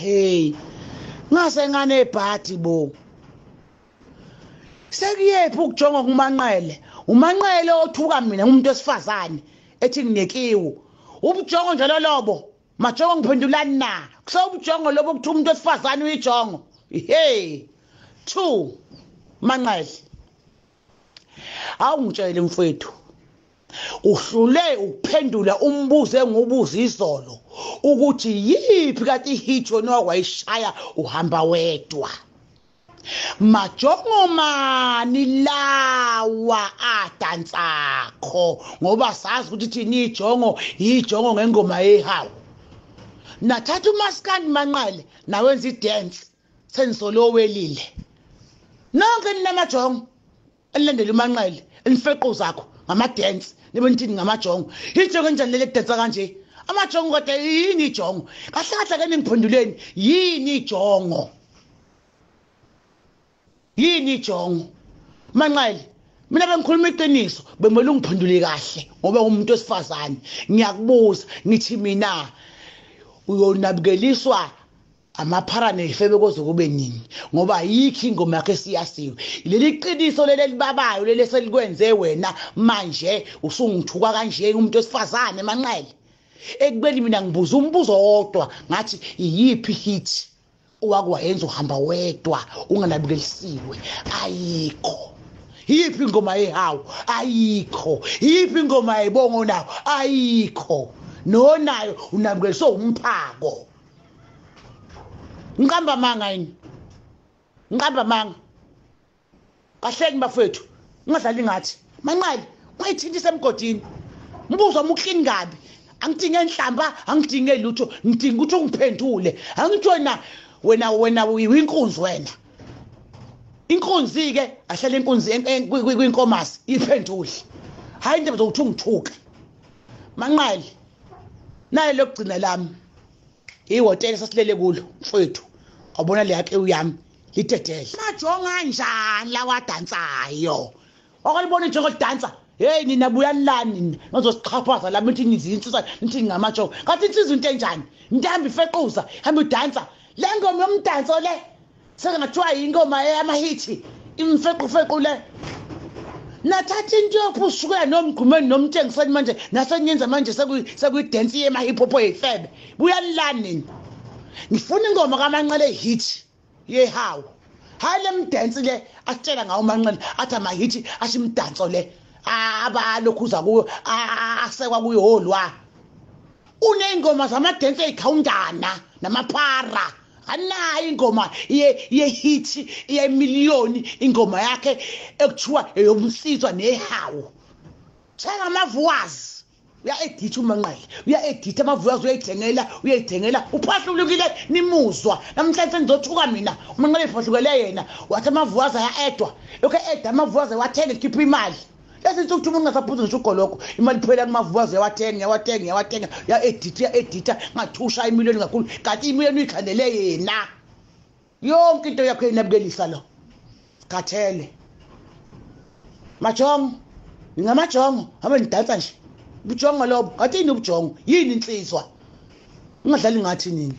Hey, ngase nganebhadi bo. Sekuyephi ukujonga kuManqele? UManqele othuka mina umuntu wesifazane ethi nginekiwu. Ubujongo njalo lobo. Majongo ngiphendulani na? Kusewubujongo lobo kuthi umuntu wesifazane uyijongo. Hey. 2 Manqele. Awungitshele mfowethu. Uhlule ukuphendula umbuzo engubuza izolo ukuthi yiphi kanti ihit wena wayishaya uhamba wedwa. Majongo mani lawa adansakho ngoba sazi ukuthi thina ijongo ijongo ngengoma yehawu. Nathatha umaskandi Manqele nawenza idance senisolowelile. Nonke ninamajongo elilandela uManqele enifeqo zakho ngama dance nibe nithini ngamajongo. Ijongo enjani leli kudansa kanje? Amajongo kodwa yini ijongo? Kahle kahle ke ningiphenduleni yini ijongo? Yini ijongo? Manqele mina bengikhuluma iqiniso bemele ungiphendule kahle ngoba umuntu wesifazane. Ngiyakubuza ngithi mina uyonabukeliswa amaphara nefebe koze kube nini ngoba yikho ingoma yakhe esiyasiwe. Leli qiniso leli libabayo leli selikwenze wena manje usungithuka kanje umuntu wesifazane Manqele. Ekubeni mina ngibuza umbuzo wodwa ngathi iyiphi hit owakwayenza uhamba wedwa unganabukelisiwe? Ayikho. Yiphi ingoma yehawu? Ayikho. Yiphi ingoma yebongo nawo? Ayikho. Nonayo unabukeliswe umphako. Ngiqamba manga yini? Ngiqamba manga. Kahleni bafethu, ungadlali ngathi. Manqele, ungayithintisa emgodini. Mbuzo umuklini kabi. Angidinge enhlamba, angidinge lutho, ngidinga ukuthi ungiphendule. Angithi wena wena wena uyinkunzi wena. Inkunzi ke ahlale inkunzi kwinkomasi iphendule. Hayi indaba zokuthi ungithuke. Manqele, naye lokugcina lami. Ihhotela sasilele kulo mfowethu. Wabona le yakhe uyami lidedele. Majonga kanjani lawa dansayo? Okalibona nje ngolidansa. Hey nina buyani lani nina nizosichaphaza la mithi nizinsizwa nithi ngamajongo. Kanti insizwa into enjani? Into hamba ifequza, hamba idansa. Le ngoma yomdanso le sekungathiwa ingoma yamahithi imfequfequ le. Nathatha into yokuphusukela nomgqumeni nomtshengiseni manje nasenyenza manje sekuyi dance yema hip hop yefebe. Buyani lani nina? Ngifuna ingoma kaManqele hit yehawu. Hayi le mdance le asitshela ngawo uManqele athi amahithi asho imdanso le abalokhuza kuyo asekwa kuyo holwa. Uneyingoma zamadance ezikhawundana namaphara. Anayo ingoma ye hit ye million ingoma yakhe ekuthiwa eyomsizwa nehawu. Thenga amavuwazi. Uya-editha uManqele, uya-editha amavuwazi, uyayithengela, uyayithengela. Uphahlulukile nimuzwa. Namhlanje nizothuka mina. uManqele iphahlukele yena. Wathi amavuwazi aya-edwa. Lokho eda amavuwazi wathenga ekhipha imali. Lezi nsuku uthi umuntu ungasaphuzi ngisho ugoloko. Imali iphela kumavuwazi uyawathenga, uyawathenga, uyawathenga. Uya-editha, uya-editha. Ngathusha imiliyoni kakhulu. Kanti imiliyoni uyikhandele yena. Yonke into yakho inabukelisa lo. Sikhathele. Majongo, ningamajongo, hambe nidansa nje. Ubujongo lobo, kanti yini ubujongo? Yini insizwa? Ungadlali ngathi nini?